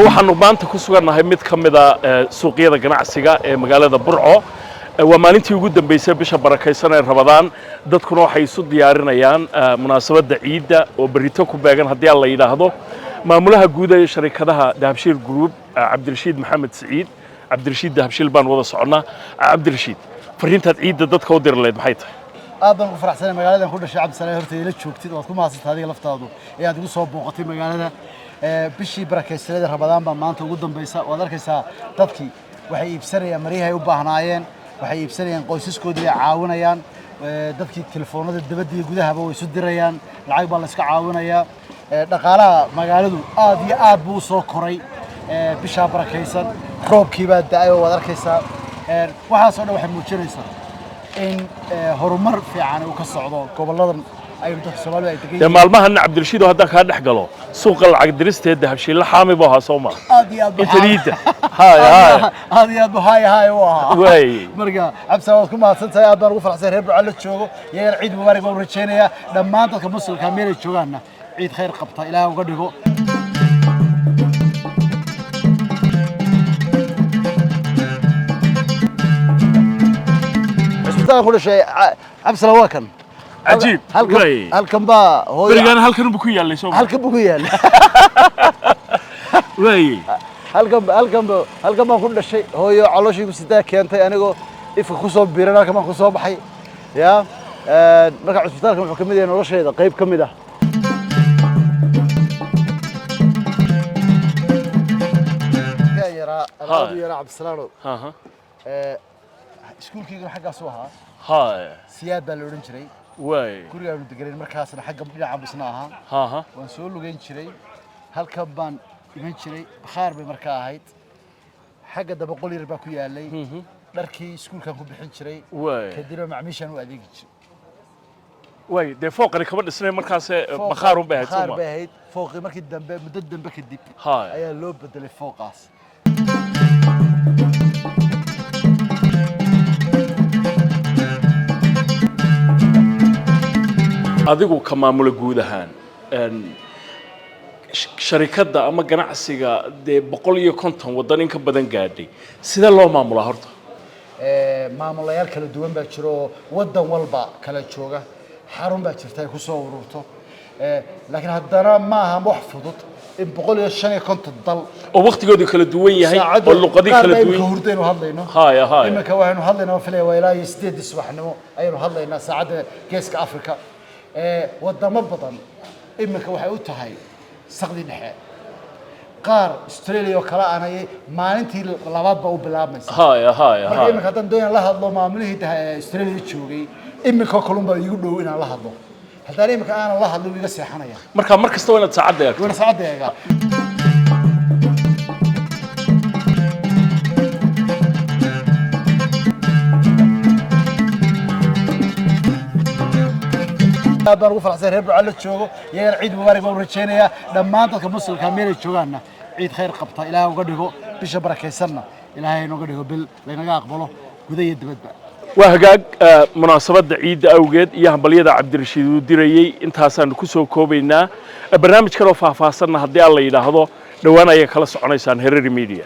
Waxaanu maanta ku sugannahay mid ka mida suuqyada ganacsiga ee magaalada Burco. Waa maalintii ugu dambeysay bisha barakaysan ee Ramadaan. Dadkuna waxay isu diyaarinayaan munaasabadda ciidda oo berrito ku beegan, haddii aan la yidhaahdo. Maamulaha guud ee sharikadaha Dahabshiil Group, Cabdirashiid Maxamed Siciid, Cabdirashiid Dahabshiil, baan wada soconnaa. Cabdirashiid, fariintaad ciidda dadka u diri lahayd maxay tahay? Aad baan ugu faraxsanay magaaladan ku dhashay. Cabdisalaan, horta ila joogtid, waad ku mahadsantahay adiga laftaadu ee aad igu soo booqatay magaalada. Bishii barakaysaneed Ramadaan baa maanta ugu dambaysa. Waad arkaysaa, dadkii waxay iibsanayaan maryahay u baahnaayeen, waxay iibsanayaan, qoysaskoodii bay caawinayaan. Dadkii telefoonada dibadda iyo gudahaba way isu dirayaan, lacag baa la iska caawinayaa. Dhaqaalaha magaaladu aad iyo aad buu u soo koray. Bishaa barakaysan roobkii baa da'ay oo waad arkaysaa. Waxaasoo dhan waxay muujinaysaa in horumar fiican uu ka socdo gobolladan ay dadka Soomaalidu ay degan Dee yihiin. Maalmahan, Cabdirashiid, oo haddaan kaa dhex galo, suuqa lacag dirista ee Dahabshiilla xaami buu ahaa, soo ma? Aad iyo aad buu Inta liida haay haay. Aad iyo aad buu haay haay u ahaa. Waay. Marka, Cabdi, waad ku mahadsan tahay. Aad baan ugu faraxsan reer Burco la joogo. Iyagana ciid mubaarak baan u rajaynayaa. Dhammaan dadka Muslimka meel ay joogaanna ciid khayr qabta Ilaahay uga dhigo. Cisbitaalka ku dhashay, Cabdisalaam, waa kan. Cajiib. Halkan. Waay. Halkan baa hooyo. Berigaana halkan buu ku yaallay, soo ma? Halkan buu ku yaalla. Waay. Halkan baan ku dhashay. Hooyo calooshii ku sidaa keentay, anigoo ifka ku soo biiran halkan baan ku soo baxay. Ya, marka cusbitaalkan wuxuu ka mid yahay noloshayda qayb ka mid ah. Yaa yaraa, aad u yaraa, Cabdisalaano. Iskuulkayguna xaggaasuu ahaa. Siyaad baa la odhan jiray. Gurigaanu deganayn markaasna xagga dhinaca busna ahaa. Waan soo lugeyn jiray, halkan baan iman jiray. Bakhaar bay markaa ahayd. Xagga dambe qol yar baa ku yaalay. Dharkii iskuulkan ku bixin jiray. Kadibna macmiishaan u adeegi jiray. Waay, dee fooqani kama dhisnay markaas, bakhaarun bay ahayd, soo Bakhaar ma? bay ahayd. Fooqii markii dambe, muddo dambe kadib, ayaa loo bedelay fooqaas. Adigu ka maamula guud ahaan sharikadda ama ganacsiga dee 150 waddan in ka badan gaadhay, sidee loo maamulaa horta? Maamulayaal kala duwan baa jiro oo waddan walba kala jooga. Xarun baa jirta ay ku soo ururto. Laakiin haddana ma aha wax fudud in 155 dal oo waqtigoodu kala duwan yahay saacaddu oo luqadii qaar kala baa imika duwan. Hurdaynu hadlayno. Haya, haya. Iminka waxaynu hadlaynaa, waan filaya, waa ilaa iyo 8-dii subaxnimo ayaynu hadlaynaa saacadda Geeska Africa. Wadamo badan iminka waxay u tahay saqdi dhexe. Qaar Australia oo kale aanay maalintii labaad ba u bilaabmaysa. Haya, haya. Marka iminka haddaan doonayaan la hadlo maamulihii Australia joogay, iminka kalun baa iigu dhow inaan la hadlo. Haddaan iminka aanan la hadlo, wuu iga seexanaya. Marka mar kasta waa inaad saacadda eegto. Waana saacadda eegaa. Aad baan ugu faraxsan reer Burco la joogo. Iyagana ciid mubaarak baan u rajaynayaa. Dhammaan dadka Muslimka meel ay joogaanna ciid khayr qabta Ilaahay uga dhigo. Bisha barakaysanna Ilaahay inooga dhigo bil laynaga aqbalo guda iyo dibadba. Waa hagaag. Munaasabadda ciidda awgeed iyo hambalyada Cabdirashiid uu dirayey intaasaanu ku soo koobaynaa. Barnaamij kaloo faahfaahsanna, haddii aan la yidhaahdo, dhowaan ayay kala soconaysaan Herari Media.